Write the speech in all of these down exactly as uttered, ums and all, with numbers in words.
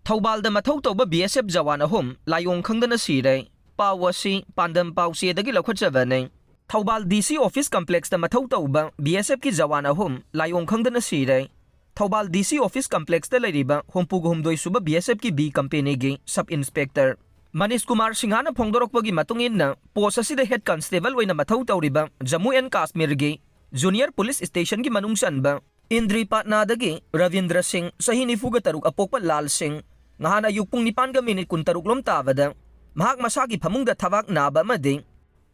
ꯊꯧꯕꯥꯜꯗ ꯃꯊꯧ ꯇꯧꯕ B S F ꯖꯋꯥꯟ ꯑꯍꯨꯝ ꯂꯥꯏꯑꯣꯡ ꯈꯪꯗꯅ ꯁꯤꯔꯦ꯫ ꯄꯥꯎ ꯑꯁꯤ ꯄꯥꯟꯗꯝ ꯄꯥꯎꯆꯦꯗꯒꯤ ꯂꯧꯈꯠꯆꯕꯅꯤ꯫ ꯊꯧꯕꯥꯜ D C office complexꯇ ꯃꯊꯧ ꯇꯧꯕ B S Fꯀꯤ ꯖꯋꯥꯟ ꯑꯍꯨꯝ ꯂꯥꯏꯑꯣꯡ ꯈꯪꯗꯅ ꯁꯤꯔꯦ꯫ ꯊꯧꯕꯥꯜ D C office complexꯇ ꯂꯩꯔꯤꯕ ꯍꯨꯝꯐꯨꯒ ꯍꯨꯝꯗꯣꯏ ꯁꯨꯕ B S Fꯀꯤ B companyꯒꯤ sub inspector Manish Kumar ꯁꯤꯡꯍꯅ ꯐꯣꯡꯗꯣꯔꯛꯄꯒꯤ ꯃꯇꯨꯡ ꯏꯟꯅ, post ꯑꯁꯤꯗ head constable ꯑꯣꯏꯅ ꯃꯊꯧ ꯇꯧꯔꯤꯕ ꯖꯝꯃꯨ and ꯀꯥꯁꯃꯤꯔꯒꯤ junior police stationꯒꯤ ꯃꯅꯨꯡ ꯆꯟꯕ ꯏꯟꯗ꯭ꯔꯤ ꯄꯥꯠꯅꯥꯗꯒꯤ ꯔꯕꯤꯟꯗ꯭ꯔ ꯁꯤꯡ, ꯆꯍꯤ ꯅꯤꯐꯨꯒ ꯇꯔꯨꯛ ꯑꯄꯣꯛꯄ ꯂꯥꯜ ꯁꯤꯡ, ꯉꯍꯥꯟ ꯑꯌꯨꯛ ꯄꯨꯡ ꯅꯤꯄꯥꯟꯒ ꯃꯤꯅꯤꯠ ꯀꯨꯟꯇꯔꯨꯛ ꯂꯣꯝ ꯇꯥꯕꯗ ꯃꯍꯥꯛ ꯃꯁꯥꯒꯤ ꯐꯃꯨꯡꯗ ꯊꯕꯥꯛ ꯅꯥꯕ ꯑꯃꯗꯤ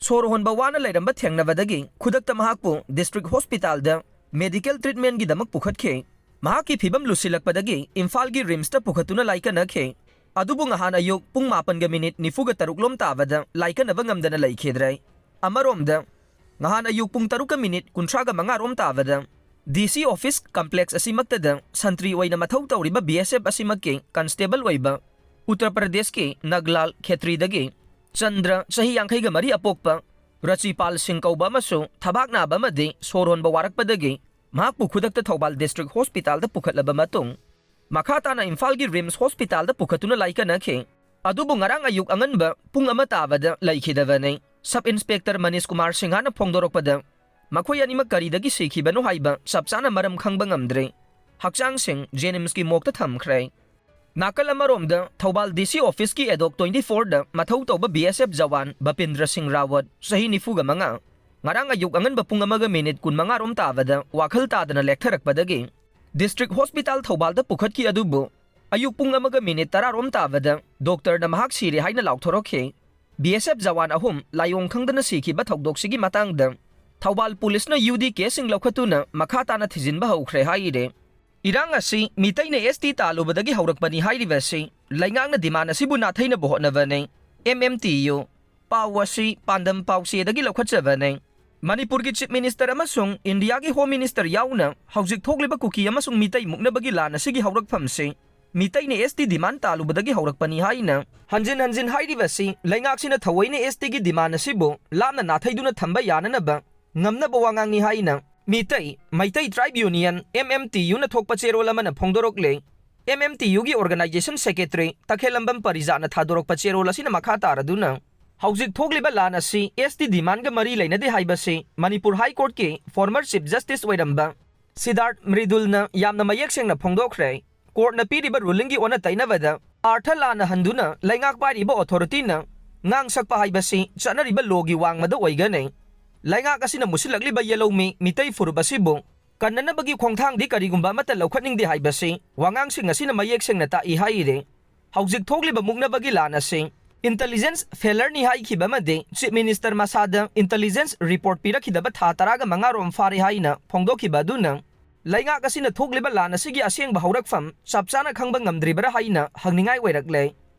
ꯁꯣꯔ ꯍꯣꯟꯕ ꯋꯥꯅ ꯂꯩꯔꯝꯕ ꯊꯦꯡꯅꯕꯗꯒꯤ ꯈꯨꯗꯛꯇ ꯃꯍꯥꯛꯄꯨ district hospitalꯗ medical treatmentꯒꯤꯗꯃꯛ ꯄꯨꯈꯠꯈꯤ꯫ ꯃꯍꯥꯛꯀꯤ ꯐꯤꯕꯝ ꯂꯨꯁꯤꯜꯂꯛꯄꯗꯒꯤ ꯏꯝꯐꯥꯜꯒꯤ RIMSꯇ ꯄꯨꯈꯠꯇꯨꯅ ꯂꯥꯏꯀꯠꯅꯈꯤ꯫ ꯑꯗꯨꯕꯨ ꯉꯍꯥꯟ ꯑꯌꯨꯛ ꯄꯨꯡ ꯃꯥꯄꯟꯒ ꯃꯤꯅꯤꯠ ꯅꯤꯐꯨꯒ ꯇꯔꯨꯛ ꯂꯣꯝ ꯇꯥꯕꯗ ꯂꯥꯏꯀꯠꯅꯕ ꯉꯝꯗꯅ ꯂꯩꯈꯤꯗ꯭ꯔꯦ꯫ ꯑꯃꯔꯣꯝꯗ, ꯉꯍꯥꯟ ꯑꯌꯨꯛ ꯄꯨꯡ ꯇꯔꯨꯛꯀ ꯃꯤꯅꯤꯠ ꯀꯨꯟꯊ꯭ꯔꯥꯒ ꯃꯉꯥ ꯔꯣꯝ ꯇꯥꯕꯗ D C office complex ꯑꯁꯤꯃꯛꯇꯗ ꯁꯟꯇ꯭ꯔꯤ ꯑꯣꯏꯅ ꯃꯊꯧ ꯇꯧꯔꯤꯕ B S F ꯑꯁꯤꯃꯛꯀꯤ constable ꯑꯣꯏꯕ ꯎꯠꯇꯔ ꯄ꯭ꯔꯗꯦꯁꯀꯤ ꯅꯒꯂꯥꯜ ꯈꯦꯇ꯭ꯔꯤꯗꯒꯤ ꯆꯟꯗ꯭ꯔ, ꯆꯍꯤ ꯌꯥꯡꯈꯩꯒ ꯃꯔꯤ ꯑꯄꯣꯛꯄ ꯔꯆꯤꯄꯥꯜ ꯁꯤꯡ ꯀꯧꯕ ꯑꯃꯁꯨ ꯊꯕꯥꯛ ꯅꯥꯕ ꯑꯃꯗꯤ ꯁꯣꯔ ꯍꯣꯟꯕ ꯋꯥꯔꯛꯄꯗꯒꯤ ꯃꯍꯥꯛꯄꯨ ꯈꯨꯗꯛꯇ ꯊꯧꯕꯥꯜ district hospitalꯗ ꯄꯨꯈꯠꯂꯕ ꯃꯇꯨꯡ, ꯃꯈꯥ ꯇꯥꯅ ꯏꯝꯐꯥꯜꯒꯤ RIMS hospitalꯗ ꯄꯨꯈꯠꯇꯨꯅ ꯂꯥꯏꯀꯠꯅꯈꯤ꯫ ꯑꯗꯨꯕꯨ ꯉꯔꯥꯡ ꯑꯌꯨꯛ ꯑꯉꯟꯕ ꯄꯨꯡ ꯑꯃ ꯇꯥꯕꯗ ꯂꯩꯈꯤꯗꯕꯅꯤ꯫ Sub inspector ꯃꯅꯤꯁ ꯀꯨꯃꯥꯔ ꯁꯤꯡꯍꯅ ꯐꯣꯡꯗꯣꯔꯛꯄꯗ, ꯃꯈꯣꯏ ꯑꯅꯤꯃꯛ ꯀꯔꯤꯗꯒꯤ ꯁꯤꯈꯤꯕꯅꯣ ꯍꯥꯏꯕ ꯆꯞ ꯆꯥꯅ ꯃꯔꯝ ꯈꯪꯕ ꯉꯝꯗ꯭ꯔꯤ꯫ ꯍꯛꯆꯥꯡꯁꯤꯡ JNIMSꯀꯤ morgueꯇ ꯊꯝꯈ꯭ꯔꯦ꯫ ꯅꯥꯀꯜ ꯑꯃꯔꯣꯝꯗ, Thoubal D C officeꯀꯤ ad hoc twenty fourꯗ ꯃꯊꯧ ꯇꯧꯕ B S F ꯖꯋꯥꯟ ꯕꯄꯤꯟꯗ꯭ꯔ ꯁꯤꯡ ꯔꯥꯋꯠ, ꯆꯍꯤ ꯅꯤꯐꯨꯒ ꯃꯉꯥ, ꯉꯔꯥꯡ ꯑꯌꯨꯛ ꯑꯉꯟꯕ ꯄꯨꯡ ꯑꯃꯒ ꯃꯤꯅꯤꯠ ꯀꯨꯟꯃꯉꯥ ꯔꯣꯝ ꯇꯥꯕꯗ ꯋꯥꯈꯜ ꯇꯥꯗꯅ ꯂꯦꯛꯊꯔꯛꯄꯗꯒꯤ district hospital ꯊꯧꯕꯥꯜꯗ ꯄꯨꯈꯠꯈꯤ꯫ ꯑꯗꯨꯕꯨ ꯑꯌꯨꯛ ꯄꯨꯡ ꯑꯃꯒ ꯃꯤꯅꯤꯠ ꯇꯔꯥ ꯔꯣꯝ ꯇꯥꯕꯗ ꯗꯣꯛꯇꯔꯅ ꯃꯍꯥꯛ ꯁꯤꯔꯦ ꯍꯥꯏꯅ ꯂꯥꯎꯊꯣꯔꯛꯈꯤ꯫ B S F ꯖꯋꯥꯟ ꯑꯍꯨꯝ ꯂꯥꯏꯑꯣꯡ ꯈꯪꯗꯅ ꯁꯤꯈꯤꯕ ꯊꯧꯗꯣꯛꯁꯤꯒꯤ ꯃꯇꯥꯡꯗ ꯊꯧꯕꯥꯜ ꯄꯨꯂꯤꯁꯅ UD caseꯁꯤꯡ ꯂꯧꯈꯠꯇꯨꯅ ꯃꯈꯥ ꯇꯥꯅ ꯊꯤꯖꯤꯟꯕ ꯍꯧꯈ꯭ꯔꯦ ꯍꯥꯏꯔꯦ꯫ ꯏꯔꯥꯡ ꯑꯁꯤ ꯃꯤꯇꯩꯅ ST ꯇꯥꯜꯂꯨꯕꯗꯒꯤ ꯍꯧꯔꯛꯄꯅꯤ ꯍꯥꯏꯔꯤꯕ ꯑꯁꯤ ꯂꯩꯉꯥꯛꯅ demand ꯑꯁꯤꯕꯨ ꯅꯥꯊꯩꯅꯕ ꯍꯣꯠꯅꯕꯅꯤ꯫ MMTU꯫ ꯄꯥꯎ ꯑꯁꯤ ꯄꯥꯟꯗꯝ ꯄꯥꯎꯆꯦꯗꯒꯤ ꯂꯧꯈꯠꯆꯕꯅꯤ꯫ ꯃꯅꯤꯄꯨꯔꯒꯤ Chief Minister ꯑꯃꯁꯨꯡ ꯏꯟꯗꯤꯌꯥꯒꯤ Home Minister ꯌꯥꯎꯅ ꯍꯧꯖꯤꯛ ꯊꯣꯛꯂꯤꯕ ꯀꯨꯀꯤ ꯑꯃꯁꯨꯡ ꯃꯤꯇꯩ ꯃꯨꯛꯅꯕꯒꯤ ꯂꯥꯟ ꯑꯁꯤꯒꯤ ꯍꯧꯔꯛꯐꯝꯁꯤ ꯃꯤꯇꯩꯅ ST demand ꯇꯥꯜꯂꯨꯕꯗꯒꯤ ꯍꯧꯔꯛꯄꯅꯤ ꯍꯥꯏꯅ ꯍꯟꯖꯤꯟ ꯍꯟꯖꯤꯟ ꯍꯥꯏꯔꯤꯕ ꯑꯁꯤ ꯂꯩꯉꯥꯛꯁꯤꯅ ꯊꯑꯣꯏꯅ STꯒꯤ demand ꯑꯁꯤꯕꯨ ꯂꯥꯞꯅ ꯅꯥꯊꯩꯗꯨꯅ ꯊꯝꯕ ꯌꯥꯅꯅꯕ ꯉꯝꯅꯕ ꯋꯥꯉꯥꯡꯅꯤ ꯍꯥꯏꯅ ꯃꯤꯇꯩ, Meitei Tribe Union, MMTUꯅ ꯊꯣꯛꯄ ꯆꯦꯔꯣꯜ ꯑꯃꯅ ꯐꯣꯡꯗꯣꯔꯛꯂꯦ꯫ M M T Uꯒꯤ organization secretary ꯇꯈꯦꯜꯂꯝꯕꯝ ꯄꯔꯤꯖꯥꯠꯅ ꯊꯥꯗꯣꯔꯛꯄ ꯆꯦꯔꯣꯜ ꯑꯁꯤꯅ ꯃꯈꯥ ꯇꯥꯔꯗꯨꯅ, ꯍꯧꯖꯤꯛ ꯊꯣꯛꯂꯤꯕ ꯂꯥꯟ ꯑꯁꯤ S T demandꯒ ꯃꯔꯤ ꯂꯩꯅꯗꯦ ꯍꯥꯏꯕꯁꯤ Manipur High Courtꯀꯤ former Chief Justice ꯑꯣꯏꯔꯝꯕ ꯁꯤꯗꯥꯔꯊ ꯃ꯭ꯔꯤꯗꯨꯜꯅ ꯌꯥꯝꯅ ꯃꯌꯦꯛ ꯁꯦꯡꯅ ꯐꯣꯡꯗꯣꯛꯈ꯭ꯔꯦ꯫ Courtꯅ ꯄꯤꯔꯤꯕ rulingꯒꯤ ꯑꯣꯟꯅ ꯇꯩꯅꯕꯗ ꯑꯥꯔꯊ ꯂꯥꯟꯅ ꯍꯟꯗꯨꯅ ꯂꯩꯉꯥꯛ ꯄꯥꯏꯔꯤꯕ authorityꯅ ꯉꯥꯡ ꯁꯛꯄ ꯍꯥꯏꯕꯁꯤ ꯆꯠꯅꯔꯤꯕ lawꯒꯤ ꯋꯥꯡꯃꯗ ꯑꯣꯏꯒꯅꯤ꯫ ꯂꯩꯉꯥꯛ ꯑꯁꯤꯅ ꯃꯨꯁꯤꯜꯂꯛꯂꯤꯕ ꯌꯦꯜꯍꯧꯃꯤ ꯃꯤꯇꯩ ꯐꯨꯔꯨꯞ ꯑꯁꯤꯕꯨ ꯀꯟꯅꯅꯕꯒꯤ ꯈꯣꯡꯊꯥꯡꯗꯤ ꯀꯔꯤꯒꯨꯝꯕ ꯑꯃꯠꯇ ꯂꯧꯈꯠꯅꯤꯡꯗꯦ ꯍꯥꯏꯕꯁꯤ ꯋꯥꯉꯥꯡꯁꯤꯡ ꯑꯁꯤꯅ ꯃꯌꯦꯛ ꯁꯦꯡꯅ ꯇꯥꯛꯏ ꯍꯥꯏꯔꯤ꯫ ꯍꯧꯖꯤꯛ ꯊꯣꯛꯂꯤꯕ ꯃꯨꯛꯅꯕꯒꯤ ꯂꯥꯟ ꯑꯁꯤ intelligence failureꯅꯤ ꯍꯥꯏꯈꯤꯕ ꯑꯃꯗꯤ Chief Minister ꯃꯁꯥꯗ intelligence report ꯄꯤꯔꯛꯈꯤꯗꯕ ꯊꯥ ꯇꯔꯥꯒ ꯃꯉꯥ ꯔꯣꯝ ꯐꯥꯔꯦ ꯍꯥꯏꯅ ꯐꯣꯡꯗꯣꯛꯈꯤꯕ ꯑꯗꯨꯅ ꯂꯩꯉꯥꯛ ꯑꯁꯤꯅ ꯊꯣꯛꯂꯤꯕ ꯂꯥꯟ ꯑꯁꯤꯒꯤ ꯑꯁꯦꯡꯕ ꯍꯧꯔꯛꯐꯝ ꯆꯞ ꯆꯥꯅ ꯈꯪꯕ ꯉꯝꯗ꯭ꯔꯤꯕꯔꯥ ꯍꯥꯏꯅ ꯍꯪꯅꯤꯡꯉꯥꯏ ꯑꯣꯏꯔꯛꯂꯦ꯫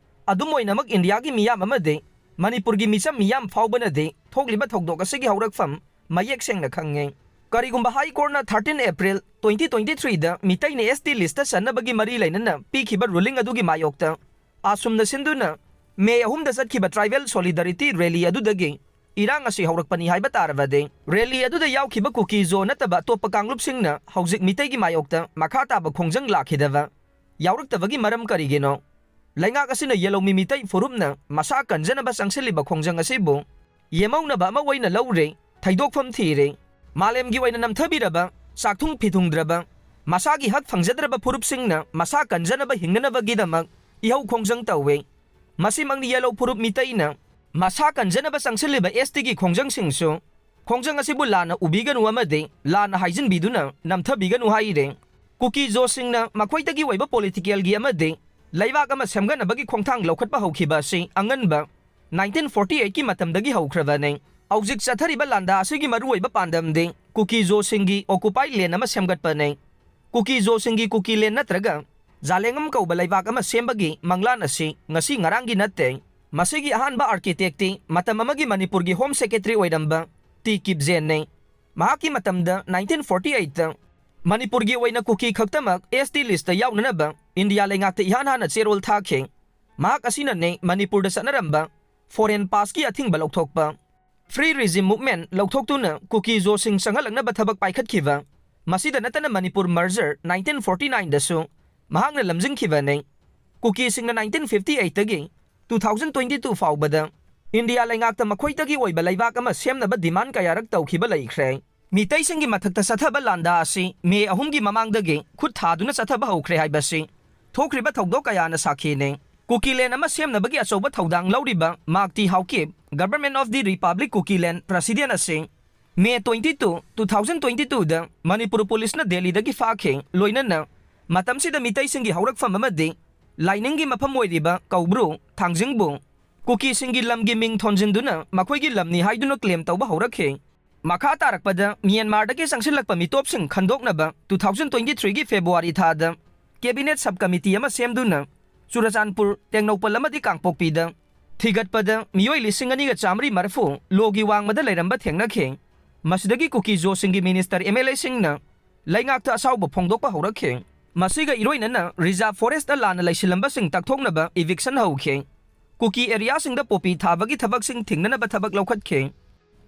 ꯑꯗꯨꯝ ꯑꯣꯏꯅꯃꯛ ꯏꯟꯗꯤꯌꯥꯒꯤ ꯃꯤꯌꯥꯝ ꯑꯃꯗꯤ ꯃꯅꯤꯄꯨꯔꯒꯤ ꯃꯤꯆꯝ ꯃꯤꯌꯥꯝ ꯐꯥꯎꯕꯅꯗꯤ ꯊꯣꯛꯂꯤꯕ ꯊꯧꯗꯣꯛ ꯑꯁꯤꯒꯤ ꯍꯧꯔꯛꯐꯝ ꯃꯌꯦꯛ ꯁꯦꯡꯅ ꯈꯪꯉꯤ꯫ ꯀꯔꯤꯒꯨꯝꯕ High Courtꯅ thirteen April twenty twenty threeꯗ ꯃꯤꯇꯩꯅ S T listꯇ ꯆꯟꯅꯕꯒꯤ ꯃꯔꯤ ꯂꯩꯅꯅ ꯄꯤꯈꯤꯕ ruling ꯑꯗꯨꯒꯤ ꯃꯥꯌꯣꯛꯇ ꯑꯁꯨꯝꯅ ꯁꯤꯟꯗꯨꯅ ꯃꯦ ꯑꯍꯨꯝꯗ ꯆꯠꯈꯤꯕ tribal solidarity rally ꯑꯗꯨꯗꯒꯤ ꯏꯔꯥꯡ ꯑꯁꯤ ꯍꯧꯔꯛꯄꯅꯤ ꯍꯥꯏꯕ ꯇꯥꯔꯕꯗꯤ, rally ꯑꯗꯨꯗ ꯌꯥꯎꯈꯤꯕ ꯀꯨꯀꯤ ꯖꯣ ꯅꯠꯇꯕ ꯑꯇꯣꯞꯄ ꯀꯥꯡꯂꯨꯞꯁꯤꯡꯅ ꯍꯧꯖꯤꯛ ꯃꯤꯇꯩꯒꯤ ꯃꯥꯌꯣꯛꯇ ꯃꯈꯥ ꯇꯥꯕ ꯈꯣꯡꯖꯪ ꯂꯥꯛꯈꯤꯗꯕ ꯌꯥꯎꯔꯛꯇꯕꯒꯤ ꯃꯔꯝ ꯀꯔꯤꯒꯤꯅꯣ? ꯂꯩꯉꯥꯛ ꯑꯁꯤꯅ ꯌꯦꯜꯍꯧꯃꯤ ꯃꯤꯇꯩ ꯐꯨꯔꯨꯞꯅ ꯃꯁꯥ ꯀꯟꯖꯅꯕ ꯆꯪꯁꯤꯜꯂꯤꯕ ꯈꯣꯡꯖꯪ ꯑꯁꯤꯕꯨ ꯌꯦꯃꯧꯅꯕ ꯑꯃ ꯑꯣꯏꯅ ꯂꯧꯔꯦ, ꯊꯩꯗꯣꯛꯐꯝ ꯊꯤꯔꯦ꯫ ꯃꯥꯂꯦꯝꯒꯤ ꯑꯣꯏꯅ ꯅꯝꯊꯕꯤꯔꯕ, ꯆꯥꯛꯊꯨꯡ ꯐꯤꯊꯨꯡꯗ꯭ꯔꯕ, ꯃꯁꯥꯒꯤ ꯍꯛ ꯐꯪꯖꯗ꯭ꯔꯕ ꯐꯨꯔꯨꯞꯁꯤꯡꯅ ꯃꯁꯥ ꯀꯟꯖꯅꯕ ꯍꯤꯡꯅꯅꯕꯒꯤꯗꯃꯛ ꯏꯍꯧ ꯈꯣꯡꯖꯪ ꯇꯧꯋꯦ꯫ ꯃꯁꯤꯃꯛꯅꯤ ꯌꯦꯜꯍꯧ ꯐꯨꯔꯨꯞ ꯃꯤꯇꯩꯅ ꯃꯁꯥ ꯀꯟꯖꯅꯕ ꯆꯪꯁꯤꯜꯂꯤꯕ S Tꯒꯤ ꯈꯣꯡꯖꯪꯁꯤꯡꯁꯨ꯫ ꯈꯣꯡꯖꯪ ꯑꯁꯤꯕꯨ ꯂꯥꯟꯅ ꯎꯕꯤꯒꯅꯨ ꯑꯃꯗꯤ ꯂꯥꯟꯅ ꯍꯥꯏꯖꯤꯟꯕꯤꯗꯨꯅ ꯅꯝꯊꯕꯤꯒꯅꯨ ꯍꯥꯏꯔꯦ꯫ ꯀꯨꯀꯤ ꯖꯣꯁꯤꯡꯅ ꯃꯈꯣꯏꯗꯒꯤ ꯑꯣꯏꯕ politicalꯒꯤ ꯑꯃꯗꯤ ꯂꯩꯕꯥꯛ ꯑꯃ ꯁꯦꯝꯒꯠꯅꯕꯒꯤ ꯈꯣꯡꯊꯥꯡ ꯂꯧꯈꯠꯄ ꯍꯧꯈꯤꯕ ꯑꯁꯤ ꯑꯉꯟꯕ nineteen forty eightꯀꯤ ꯃꯇꯝꯗꯒꯤ ꯍꯧꯈ꯭ꯔꯕꯅꯤ꯫ ꯍꯧꯖꯤꯛ ꯆꯠꯊꯔꯤꯕ ꯂꯥꯟꯗꯥ ꯑꯁꯤꯒꯤ ꯃꯔꯨꯑꯣꯏꯕ ꯄꯥꯟꯗꯝꯗꯤ ꯀꯨꯀꯤ ꯖꯣꯁꯤꯡꯒꯤ occupied land ꯑꯃ ꯁꯦꯝꯒꯠꯄꯅꯤ꯫ ꯀꯨꯀꯤ ꯖꯣꯁꯤꯡꯒꯤ ꯀꯨꯀꯤ land ꯅꯠꯇ꯭ꯔꯒ ꯖꯥꯂꯦꯡꯉꯝ ꯀꯧꯕ ꯂꯩꯕꯥꯛ ꯑꯃ ꯁꯦꯝꯕꯒꯤ ꯃꯪꯂꯥꯟ ꯑꯁꯤ ꯉꯁꯤ ꯉꯔꯥꯡꯒꯤ ꯅꯠꯇꯦ꯫ ꯃꯁꯤꯒꯤ ꯑꯍꯥꯟꯕ architectꯇꯤ ꯃꯇꯝ ꯑꯃꯒꯤ ꯃꯅꯤꯄꯨꯔꯒꯤ Home Secretary ꯑꯣꯏꯔꯝꯕ ꯇꯤ ꯀꯤꯞꯖꯦꯟꯅꯤ꯫ ꯃꯍꯥꯛꯀꯤ ꯃꯇꯝꯗ nineteen forty eightꯇ ꯃꯅꯤꯄꯨꯔꯒꯤ ꯑꯣꯏꯅ ꯀꯨꯀꯤ ꯈꯛꯇꯃꯛ S T listꯇ ꯌꯥꯎꯅꯅꯕ ꯏꯟꯗꯤꯌꯥ ꯂꯩꯉꯥꯛꯇ ꯏꯍꯥꯟ ꯍꯥꯟꯅ ꯆꯦꯔꯣꯜ ꯊꯥꯈꯤ꯫ ꯃꯍꯥꯛ ꯑꯁꯤꯅꯅꯦ ꯃꯅꯤꯄꯨꯔꯗ ꯆꯠꯅꯔꯝꯕ foreign passꯀꯤ ꯑꯊꯤꯡꯕ ꯂꯧꯊꯣꯛꯄ, free regime movement ꯂꯧꯊꯣꯛꯇꯨꯅ ꯀꯨꯀꯤ ꯖꯣꯁꯤꯡ ꯆꯪꯍꯜꯂꯛꯅꯕ ꯊꯕꯛ ꯄꯥꯏꯈꯠꯈꯤꯕ꯫ ꯃꯁꯤꯗ ꯅꯠꯇꯅ ꯃꯅꯤꯄꯨꯔ merger nineteen forty nineꯗꯁꯨ ꯃꯍꯥꯛꯅ ꯂꯝꯖꯤꯡꯈꯤꯕꯅꯤ꯫ ꯀꯨꯀꯤꯁꯤꯡꯅ nineteen fifty eight ꯇꯒꯤ two thousand twenty two ꯐꯥꯎꯕꯗ ꯏꯟꯗꯤꯌꯥ ꯂꯩꯉꯥꯛꯇ ꯃꯈꯣꯏꯗꯒꯤ ꯑꯣꯏꯕ ꯂꯩꯕꯥꯛ ꯑꯃ ꯁꯦꯝꯅꯕ demand ꯀꯌꯥꯔꯛ ꯇꯧꯈꯤꯕ ꯂꯩꯈ꯭ꯔꯦ꯫ ꯃꯤꯇꯩꯁꯤꯡꯒꯤ ꯃꯊꯛꯇ ꯆꯠꯊꯕ ꯂꯥꯟꯗꯥ ꯑꯁꯤ ꯃꯦ ꯑꯍꯨꯝꯒꯤ ꯃꯃꯥꯡꯗꯒꯤ ꯈꯨꯠ ꯊꯥꯗꯨꯅ ꯆꯠꯊꯕ ꯍꯧꯈ꯭ꯔꯦ ꯍꯥꯏꯕꯁꯤ ꯊꯣꯛꯈ꯭ꯔꯤꯕ ꯊꯧꯗꯣꯛ ꯀꯌꯥꯅ ꯁꯥꯈꯤꯅꯤ꯫ ꯀꯨꯀꯤꯂꯦꯟ ꯑꯃ ꯁꯦꯝꯅꯕꯒꯤ ꯑꯆꯧꯕ ꯊꯧꯗꯥꯡ ꯂꯧꯔꯤꯕ ꯃꯥꯛꯇꯤ Haokip, Government of the Republic Kukiland President ꯑꯁꯤ ꯃꯦ twenty two, two thousand twenty two ꯗ ꯃꯅꯤꯄꯨꯔ ꯄꯨꯂꯤꯁꯅ ꯗꯦꯜꯂꯤꯗꯒꯤ ꯐꯥꯈꯤ, ꯂꯣꯏꯅꯅ ꯃꯇꯝꯁꯤꯗ ꯃꯤꯇꯩꯁꯤꯡꯒꯤ ꯍꯧꯔꯛꯐꯝ ꯑꯃꯗꯤ ꯂꯥꯏꯅꯤꯡꯒꯤ ꯃꯐꯝ ꯑꯣꯏꯔꯤꯕ ꯀꯧꯕ꯭ꯔꯨ, ꯊꯥꯡꯖꯤꯡꯕꯨ ꯀꯨꯀꯤꯁꯤꯡꯒꯤ ꯂꯝꯒꯤ ꯃꯤꯡ ꯊꯣꯟꯖꯤꯟꯗꯨꯅ ꯃꯈꯣꯏꯒꯤ ꯂꯝꯅꯤ ꯍꯥꯏꯗꯨꯅ claim ꯇꯧꯕ ꯍꯧꯔꯛꯈꯤ꯫ ꯃꯈꯥ ꯇꯥꯔꯛꯄꯗ ꯃ꯭ꯌꯥꯟꯃꯥꯔꯗꯒꯤ ꯆꯪꯁꯤꯜꯂꯛꯄ ꯃꯤꯇꯣꯞꯁꯤꯡ ꯈꯟꯗꯣꯛꯅꯕ two thousand twenty three ꯒꯤ February ꯊꯥꯗ cabinet sub committee ꯑꯃ ꯁꯦꯝꯗꯨꯅ ꯆꯨꯔꯆꯥꯟꯄꯨꯔ, ꯇꯦꯡꯅꯧꯄꯜ ꯑꯃꯗꯤ ꯀꯥꯡꯄꯣꯛꯄꯤꯗ ꯊꯤꯒꯠꯄꯗ ꯃꯤꯑꯣꯏ ꯂꯤꯁꯤꯡ ꯑꯅꯤꯒ ꯆꯥꯃꯔꯤ ꯃꯔꯤꯐꯨ ꯂꯣꯒꯤ ꯋꯥꯡꯃꯗ ꯂꯩꯔꯝꯕ ꯊꯦꯡꯅꯈꯤ꯫ ꯃꯁꯤꯗꯒꯤ ꯀꯨꯀꯤ ꯖꯣꯁꯤꯡꯒꯤ minister, M L A ꯁꯤꯡꯅ ꯂꯩꯉꯥꯛꯇ ꯑꯁꯥꯎꯕ ꯐꯣꯡꯗꯣꯛꯄ ꯍꯧꯔꯛꯈꯤ꯫ ꯃꯁꯤꯒ ꯏꯔꯣꯏꯅꯅ reserve forest ꯂꯥꯟꯅ ꯂꯩꯁꯤꯜꯂꯝꯕꯁꯤꯡ ꯇꯛꯊꯣꯛꯅꯕ eviction ꯍꯧꯈꯤ꯫ ꯀꯨꯀꯤ area ꯁꯤꯡꯗ ꯄꯣꯄꯤ ꯊꯥꯕꯒꯤ ꯊꯕꯛꯁꯤꯡ ꯊꯤꯡꯅꯅꯕ ꯊꯕꯛ ꯂꯧꯈꯠꯈꯤ꯫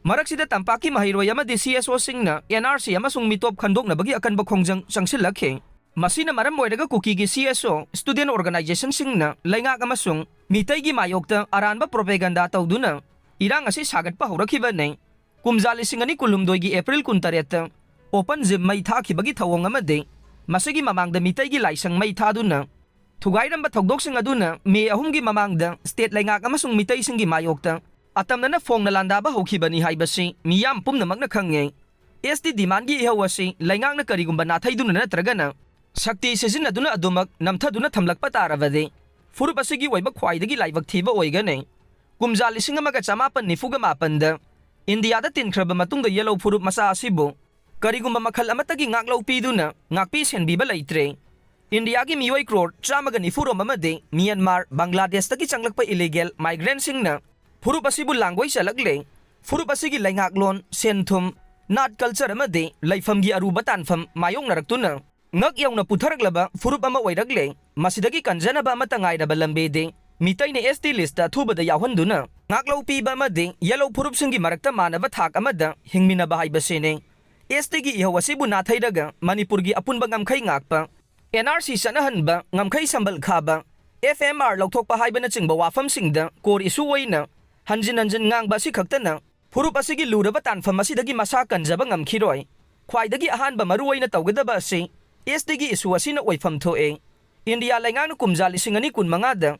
ꯃꯔꯛꯁꯤꯗ ꯇꯝꯄꯥꯛꯀꯤ ꯃꯍꯩꯔꯣꯏ ꯑꯃꯗꯤ C S O ꯁꯤꯡꯅ N R C ꯑꯃꯁꯨꯡ ꯃꯤꯇꯣꯞ ꯈꯟꯗꯣꯛꯅꯕꯒꯤ ꯑꯀꯟꯕ ꯈꯣꯡꯖꯪ ꯆꯪꯁꯤꯜꯂꯛꯈꯤ꯫ ꯃꯁꯤꯅ ꯃꯔꯝ ꯑꯣꯏꯔꯒ ꯀꯨꯀꯤꯒꯤ C S O, student organization ꯁꯤꯡꯅ ꯂꯩꯉꯥꯛ ꯑꯃꯁꯨꯡ ꯃꯤꯇꯩꯒꯤ ꯃꯥꯌꯣꯛꯇ ꯑꯔꯥꯟꯕ propaganda ꯇꯧꯗꯨꯅ ꯏꯔꯥꯡ ꯑꯁꯤ ꯁꯥꯒꯠꯄ ꯍꯧꯔꯛꯈꯤꯕꯅꯤ꯫ ꯀꯨꯝꯖꯥ ꯂꯤꯁꯤꯡ ꯑꯅꯤ ꯀꯨꯟꯍꯨꯝꯗꯣꯏꯒꯤ April ꯀꯨꯟꯇꯔꯦꯠꯇ open gym ꯃꯩ ꯊꯥꯈꯤꯕꯒꯤ ꯊꯧꯑꯣꯡ ꯑꯃꯗꯤ ꯃꯁꯤꯒꯤ ꯃꯃꯥꯡꯗ ꯃꯤꯇꯩꯒꯤ ꯂꯥꯏꯁꯪ ꯃꯩ ꯊꯥꯗꯨꯅ ꯊꯨꯒꯥꯏꯔꯝꯕ ꯊꯧꯗꯣꯛꯁꯤꯡ ꯑꯗꯨꯅ ꯃꯦ ꯑꯍꯨꯝꯒꯤ ꯃꯃꯥꯡꯗ state ꯂꯩꯉꯥꯛ ꯑꯃꯁꯨꯡ ꯃꯤꯇꯩꯁꯤꯡꯒꯤ ꯃꯥꯌꯣꯛꯇ ꯑꯇꯝꯅꯅ ꯐꯣꯡꯅ ꯂꯥꯟꯗꯥꯕ ꯍꯧꯈꯤꯕꯅꯤ ꯍꯥꯏꯕꯁꯤ ꯃꯤꯌꯥꯝ ꯄꯨꯝꯅꯃꯛꯅ ꯈꯪꯉꯦ꯫ S T demandꯒꯤ ꯏꯍꯧ ꯑꯁꯤ ꯂꯩꯉꯥꯛꯅ ꯀꯔꯤꯒꯨꯝꯕ ꯅꯥꯊꯩꯗꯨꯅ ꯅꯠꯇ꯭ꯔꯒꯅ ꯁꯛꯇꯤ ꯁꯤꯖꯤꯟꯅꯗꯨꯅ ꯑꯗꯨꯃꯛ ꯅꯝꯊꯗꯨꯅ ꯊꯝꯂꯛꯄ ꯇꯥꯔꯕꯗꯤ ꯐꯨꯔꯨꯞ ꯑꯁꯤꯒꯤ ꯑꯣꯏꯕ ꯈ꯭ꯋꯥꯏꯗꯒꯤ ꯂꯥꯏꯕꯛ ꯊꯤꯕ ꯑꯣꯏꯒꯅꯤ꯫ ꯀꯨꯝꯖꯥ ꯂꯤꯁꯤꯡ ꯑꯃꯒ ꯆꯃꯥꯄꯟ ꯅꯤꯐꯨꯒ ꯃꯥꯄꯟꯗ ꯏꯟꯗꯤꯌꯥꯗ ꯇꯤꯟꯈ꯭ꯔꯕ ꯃꯇꯨꯡꯗ ꯌꯦꯂꯧ ꯐꯨꯔꯨꯞ ꯃꯆꯥ ꯑꯁꯤꯕꯨ ꯀꯔꯤꯒꯨꯝꯕ ꯃꯈꯜ ꯑꯃꯠꯇꯒꯤ ꯉꯥꯛꯂꯧ ꯄꯤꯗꯨꯅ ꯉꯥꯛꯄꯤ ꯁꯦꯟꯕꯤꯕ ꯂꯩꯇ꯭ꯔꯦ꯫ ꯏꯟꯗꯤꯌꯥꯒꯤ ꯃꯤꯑꯣꯏ ꯀ꯭ꯔꯣꯔ ꯆꯥꯝꯃꯒ ꯅꯤꯐꯨ ꯔꯣꯝ ꯑꯃꯗꯤ ꯃ꯭ꯌꯥꯟꯃꯥꯔ, ꯕꯪꯒ꯭ꯂꯥꯗꯦꯁꯇꯒꯤ ꯆꯪꯂꯛꯄ illegal migrant ꯁꯤꯡꯅ ꯐꯨꯔꯨꯞ ꯑꯁꯤꯕꯨ ꯂꯥꯡꯒꯣꯏ ꯆꯠꯂꯛꯂꯦ꯫ ꯐꯨꯔꯨꯞ ꯑꯁꯤꯒꯤ ꯂꯩꯉꯥꯛꯂꯣꯟ, ꯁꯦꯟ-ꯊꯨꯝ, ꯅꯥꯠ, culture ꯑꯃꯗꯤ ꯂꯩꯐꯝꯒꯤ ꯑꯔꯨꯕ ꯇꯥꯟꯐꯝ ꯃꯥꯌꯣꯛꯅꯔꯛꯇꯨꯅ ꯉꯛ ꯌꯧꯅ ꯄꯨꯊꯔꯛꯂꯕ ꯐꯨꯔꯨꯞ ꯑꯃ ꯑꯣꯏꯔꯛꯂꯦ꯫ ꯃꯁꯤꯗꯒꯤ ꯀꯟꯖꯅꯕ ꯑꯃꯠꯇ ꯉꯥꯏꯔꯕ ꯂꯝꯕꯤꯗꯤ ꯃꯤꯇꯩꯅ S T list ꯑꯊꯨꯕꯗ ꯌꯥꯎꯍꯟꯗꯨꯅ ꯉꯥꯛꯂꯧ ꯄꯤꯕ ꯑꯃꯗꯤ ꯌꯦꯂꯧ ꯐꯨꯔꯨꯞꯁꯤꯡꯒꯤ ꯃꯔꯛꯇ ꯃꯥꯟꯅꯕ ꯊꯥꯛ ꯑꯃꯗ ꯍꯤꯡꯃꯤꯟꯅꯕ ꯍꯥꯏꯕꯁꯤꯅꯤ꯫ S Tꯒꯤ ꯏꯍꯧ ꯑꯁꯤꯕꯨ ꯅꯥꯊꯩꯔꯒ ꯃꯅꯤꯄꯨꯔꯒꯤ ꯑꯄꯨꯟꯕ ꯉꯝꯈꯩ ꯉꯥꯛꯄ ꯑꯦꯟ ꯑꯥꯔ ꯁꯤ ꯆꯠꯅꯍꯟꯕ, ꯉꯝꯈꯩ ꯁꯝꯕꯜ ꯈꯥꯕ, ꯑꯦꯐ ꯑꯦꯝ ꯑꯥꯔ ꯂꯧꯊꯣꯛꯄ ꯍꯥꯏꯕꯅꯆꯤꯡꯕ ꯋꯥꯐꯝꯁꯤꯡꯗ core issue ꯑꯣꯏꯅ ꯍꯟꯖꯤꯟ ꯍꯟꯖꯤꯟ ꯉꯥꯡꯕ ꯑꯁꯤ ꯈꯛꯇꯅ ꯐꯨꯔꯨꯞ ꯑꯁꯤꯒꯤ ꯂꯨꯔꯕ ꯇꯥꯟꯐꯝ ꯑꯁꯤꯗꯒꯤ ꯃꯁꯥ ꯀꯟꯖꯕ ꯉꯝꯈꯤꯔꯣꯏ꯫ ꯈ꯭ꯋꯥꯏꯗꯒꯤ ꯑꯍꯥꯟꯕ ꯃꯔꯨꯑꯣꯏꯅ ꯇꯧꯒꯗꯕ ꯑꯁꯤ ꯑꯦꯁ ꯇꯤꯒꯤ issue ꯑꯁꯤꯅ ꯑꯣꯏꯐꯝ ꯊꯣꯛꯑꯦ꯫ ꯏꯟꯗꯤꯌꯥ ꯂꯩꯉꯥꯛꯅ ꯀꯨꯝꯖꯥ ꯂꯤꯁꯤꯡ ꯑꯅꯤ ꯀꯨꯟ ꯃꯉꯥꯗ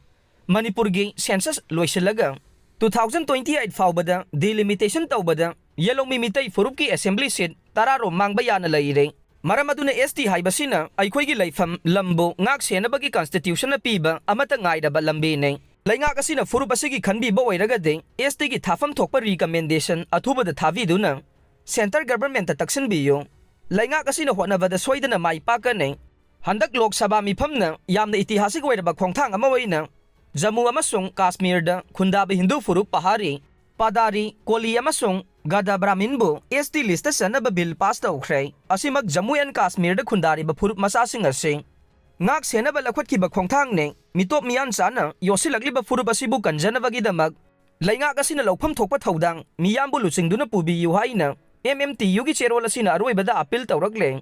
ꯃꯅꯤꯄꯨꯔꯒꯤ census ꯂꯣꯏꯁꯤꯜꯂꯒ two thousand twenty eight ꯐꯥꯎꯕꯗ delimitation ꯇꯧꯕꯗ ꯌꯦꯂꯣꯡꯃꯤ ꯃꯤꯇꯩ ꯐꯨꯔꯨꯞꯀꯤ assembly seat ꯇꯔꯥꯔꯣꯝ ꯃꯥꯡꯕ ꯌꯥꯅ ꯂꯩꯔꯦ꯫ ꯃꯔꯝ ꯑꯗꯨꯅ ꯑꯦꯁ ꯇꯤ ꯍꯥꯏꯕꯁꯤꯅ ꯑꯩꯈꯣꯏꯒꯤ ꯂꯩꯐꯝ ꯂꯝꯕꯨ ꯉꯥꯛ ꯁꯦꯟꯅꯕꯒꯤ constitution ꯅ ꯄꯤꯕ ꯑꯃꯠꯇ ꯉꯥꯏꯔꯕ ꯂꯝꯕꯤꯅꯤ꯫ ꯂꯩꯉꯥꯛ ꯑꯁꯤꯅ ꯐꯨꯔꯨꯞ ꯑꯁꯤꯒꯤ ꯈꯟꯕꯤꯕ ꯑꯣꯏꯔꯒꯗꯤ ꯑꯦꯁ ꯇꯤꯒꯤ ꯊꯥꯐꯝ ꯊꯣꯛꯄ recommendation ꯑꯊꯨꯕꯗ ꯊꯥꯕꯤꯗꯨꯅ centre government ꯇ ꯇꯛꯁꯤꯟꯕꯤꯌꯨ꯫ ꯂꯩꯉꯥꯛ ꯑꯁꯤꯅ ꯍꯣꯠꯅꯕꯗ ꯁꯣꯏꯗꯅ ꯃꯥꯏ ꯄꯥꯛꯀꯅꯤ꯫ ꯍꯟꯗꯛ ꯂꯣꯛ ꯁꯚꯥ ꯃꯤꯐꯝꯅ ꯌꯥꯝꯅ ꯏꯇꯤꯍꯥꯁꯤꯛ ꯑꯣꯏꯔꯕ ꯈꯣꯡꯊꯥꯡ ꯑꯃ ꯑꯣꯏꯅ ꯖꯝꯃꯨ ꯑꯃꯁꯨꯡ ꯀꯥꯁꯃꯤꯔꯗ ꯈꯨꯟꯗꯥꯕ ꯍꯤꯟꯗꯨ ꯐꯨꯔꯨꯞ ꯄꯍꯥꯔꯤ, ꯄꯥꯗꯥꯔꯤ, ꯀꯣꯂꯤ ꯑꯃꯁꯨꯡ ꯒꯗꯥ ꯕ꯭ꯔꯥꯍꯃꯤꯟꯕꯨ ꯑꯦꯁ ꯇꯤ list ꯇ ꯆꯟꯅꯕ bill pass ꯇꯧꯈ꯭ꯔꯦ꯫ ꯑꯁꯤꯃꯛ ꯖꯝꯃꯨ and ꯀꯥꯁꯃꯤꯔꯗ ꯈꯨꯟꯗꯥꯔꯤꯕ ꯐꯨꯔꯨꯞ ꯃꯆꯥꯁꯤꯡ ꯑꯁꯤ ꯉꯥꯛ ꯁꯦꯟꯅꯕ ꯂꯧꯈꯠꯈꯤꯕ ꯈꯣꯡꯊꯥꯡꯅꯤ꯫ ꯃꯤꯇꯣꯞ ꯃꯤꯌꯥꯟ ꯆꯥꯅ ꯌꯣꯠꯁꯤꯜꯂꯛꯂꯤꯕ ꯐꯨꯔꯨꯞ ꯑꯁꯤꯕꯨ ꯀꯟꯖꯅꯕꯒꯤꯗꯃꯛ ꯂꯩꯉꯥꯛ ꯑꯁꯤꯅ ꯂꯧꯐꯝ ꯊꯣꯛꯄ ꯊꯧꯗꯥꯡ ꯃꯤꯌꯥꯝꯕꯨ ꯂꯨꯆꯤꯡꯗꯨꯅ ꯄꯨꯕꯤꯌꯨ ꯍꯥꯏꯅ ꯑꯦꯝ ꯑꯦꯝ ꯇꯤ ꯌꯨꯒꯤ ꯆꯦꯔꯣꯜ ꯑꯁꯤꯅ ꯑꯔꯣꯏꯕꯗ appeal ꯇꯧꯔꯛꯂꯦ꯫